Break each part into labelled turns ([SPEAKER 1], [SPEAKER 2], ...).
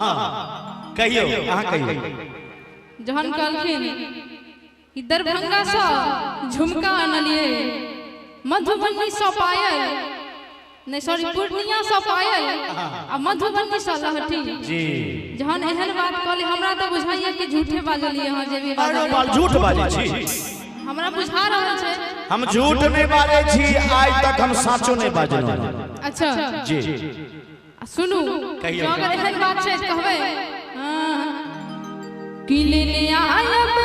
[SPEAKER 1] हाँ कहियो, अहाँ कहियो।
[SPEAKER 2] जहन कहलखिन कि दरभंगा से झुमका आनलिए, मधुबनी से पायल, नहीं सॉरी पूर्णिया से पायल आ मधुबनी से लहठी
[SPEAKER 1] जी। जहन
[SPEAKER 2] एहन बात कहली हमरा तो बुझाइए कि झूठे बाजलिए। अहाँ जे भी
[SPEAKER 1] बाजल झूठ बाजै छी,
[SPEAKER 2] हमरा बुझा रहल छै।
[SPEAKER 1] हम झूठ नहीं बाजै छी, आज तक हम साचो नहीं बाजलहुँ।
[SPEAKER 2] अच्छा
[SPEAKER 1] जी
[SPEAKER 2] सुनू, अगर एहन बात छै कहबै कि लेने आयब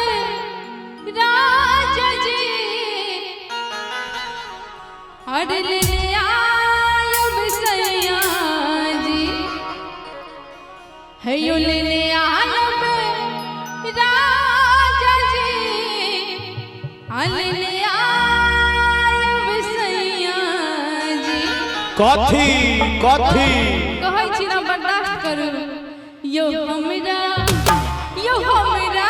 [SPEAKER 2] राजा जी, अरे लेने आयब सैया जी, हे यो लेने आयब राजा जी, लेने आयब सैया जी।
[SPEAKER 1] कथी कथी
[SPEAKER 2] कहै छी ना, बर्दाश्त करू। यो हमरा, यो हमरा,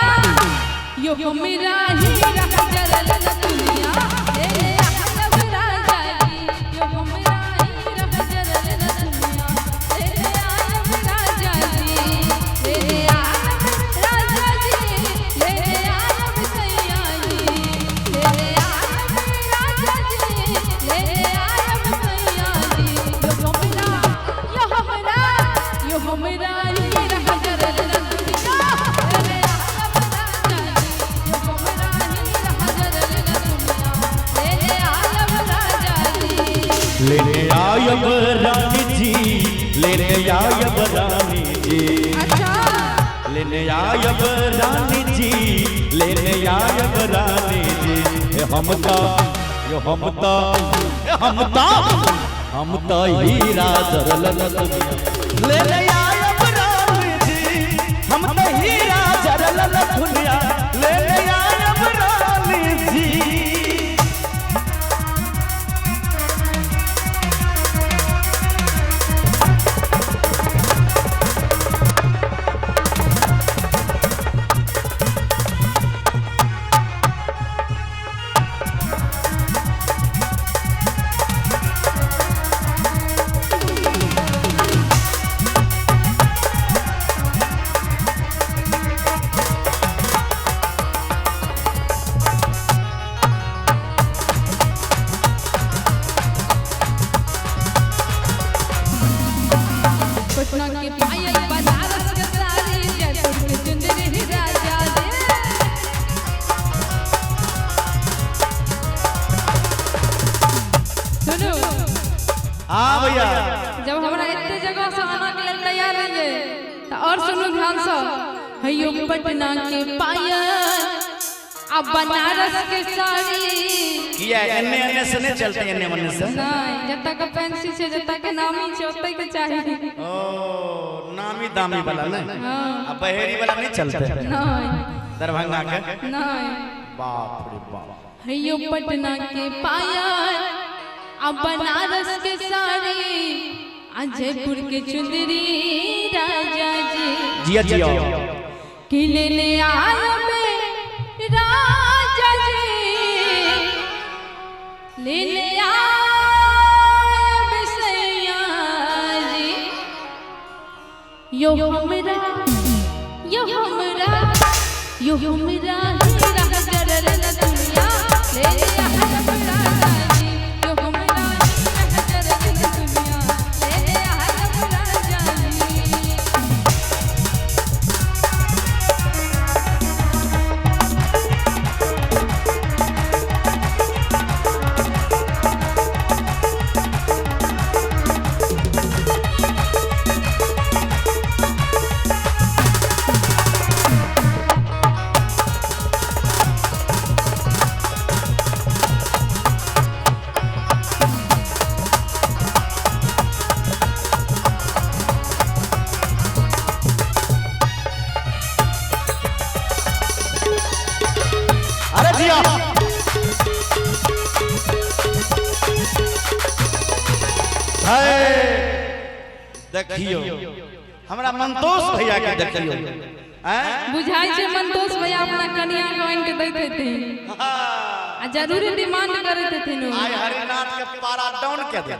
[SPEAKER 2] यो हमरा हीरा जरल दुनिया ले आयब राजा जी, यो हमरा हीरा जरल दुनिया ले आयब राजा जी, ले आयब राजा जी, ले आयब सैया जी, ले आयब राजा जी, ले आयब सैया जी। यो हमरा, यो हमरा, यो हमरा हीरा जरल दुनिया ले आयब राजा जी, यो हमरा हीरा जरल दुनिया ले आयब राजा जी।
[SPEAKER 1] लेने आयब रानी जी, लेने आयब रानी जी।
[SPEAKER 2] अच्छा
[SPEAKER 1] लेने आयब रानी जी, लेने आयब रानी जी। हे हम तो, यो हम तो, हे हम तो, हम तो हीरा जरल दुनिया लेने आयब रानी जी, हम तो हीरा जरल दुनिया लेने आयब रानी जी।
[SPEAKER 2] पटना के पायल बनारस के साड़ी, जयपुर के चुंदरी राजा दे। सुनू
[SPEAKER 1] हाँ भैया,
[SPEAKER 2] जब हमरा एते जगह से आना के लेल तैयार रहिए तो और सुनू ध्यान से। हयो पटना के पायल आ बनारस के साड़ी,
[SPEAKER 1] किया एन्ने एन्ने से नहीं चलते, एन्ने ओन्ने से
[SPEAKER 2] नहीं, जतऽ के फैंसी छै, जतऽ के नामी छै ओतै के चाही।
[SPEAKER 1] ओ नामी दामी वाला नहीं,
[SPEAKER 2] हाँ
[SPEAKER 1] आ बहेरी वाला नहीं चलते
[SPEAKER 2] नहीं,
[SPEAKER 1] दरभंगा के
[SPEAKER 2] नहीं।
[SPEAKER 1] बाप रे बाप।
[SPEAKER 2] हयो पटना के पायल आ बनारस के साड़ी आ जयपुर के चुंदरी राजा जी,
[SPEAKER 1] जिया जिया
[SPEAKER 2] कि लेने आयब राजा जी, लेने आयब सैया जी। यो हमरा, यो हमरा, यो हमरा हीरा जरल दुनिया ले आयब राजा जी, यो हमरा हीरा जरल दुनिया ले आयब राजा जी।
[SPEAKER 1] अरे जिया है, देखियो हमरा मंतोष भैया के देखियो,
[SPEAKER 2] बुझाइ छै मंतोष भैया अपना कनिया के आनि के दैत हेथिन आ जरूरी डिमांड करैत हेथिन।
[SPEAKER 1] आइ हरिनाथ के पारा डाउन के दे।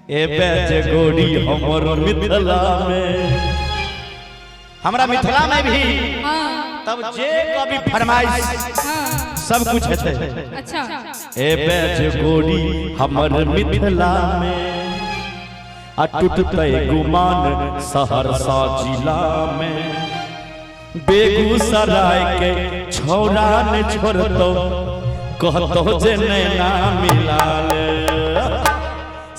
[SPEAKER 1] ए बेच गोरी हमर मिथिला में, हमरा मिथिला में भी तब जे कभी फरमाइश सब कुछ हेतै।
[SPEAKER 2] अच्छा।
[SPEAKER 1] ए बेच गोरी हमर मिथिला में, आ टूटतै गुमान सहरसा जिला में, बेगूसराय के छौड़ा ने छोड़तो कहतो जे नैना मिला ले,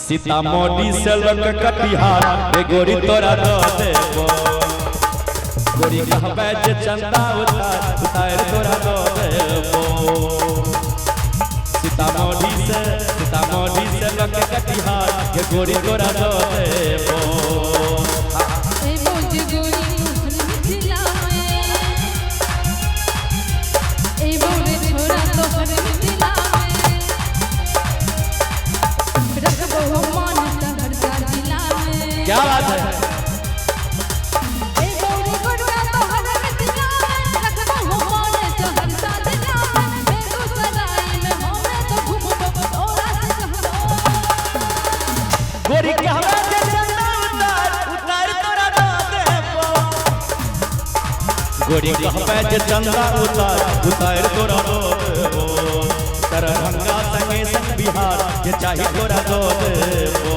[SPEAKER 1] सीतामढ़ी से लक कटिहार रे गोरी तोरा दऽ देबो, गोरी कहबै जे चंदा उतार उतार तोरा दऽ देबो, सीतामढ़ी से लक कटिहार रे गोरी तोरा दऽ देबो।
[SPEAKER 2] ए बोझ गोरी तोहर मिथिला में, ए बोझ छोरा तोहर मिथिला में, रखबो मान सहरसा जिला में।
[SPEAKER 1] क्या बात है।
[SPEAKER 2] ए गोरी गोरुआ तोहर मिथिला में, रखबो मान सहरसा जिला में, बेगूसराय में हमे तो घुमबो तोरा से कहबो।
[SPEAKER 1] गोरी कहबै जे चंदा उतार उतार तोरा दऽ देबो, गोरी कहबै जे चंदा उतार उतार तोरा दऽ देबो, दरभंगा संगे संग बिहार जे चाही तोरा दऽ देबो।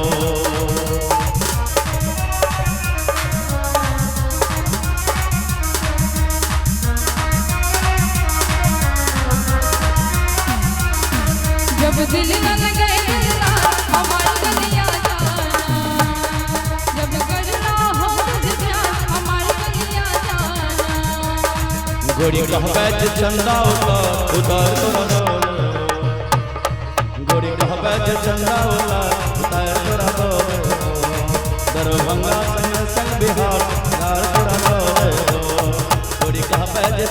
[SPEAKER 2] जब दिल न लगे दिलदार हमारी गलियां जाना, जब करना हो तुझे प्यार हमारी गलियां जाना।
[SPEAKER 1] गोरी कहबै जे चंदा उतार उतार तोरा दऽ देबो, गोरी कहबै जे चंदा उतार उतार तोरा दऽ देबो, दरभंगा संग संग बिहार बिहार तोरा दऽ देबो, गोरी कहबै जे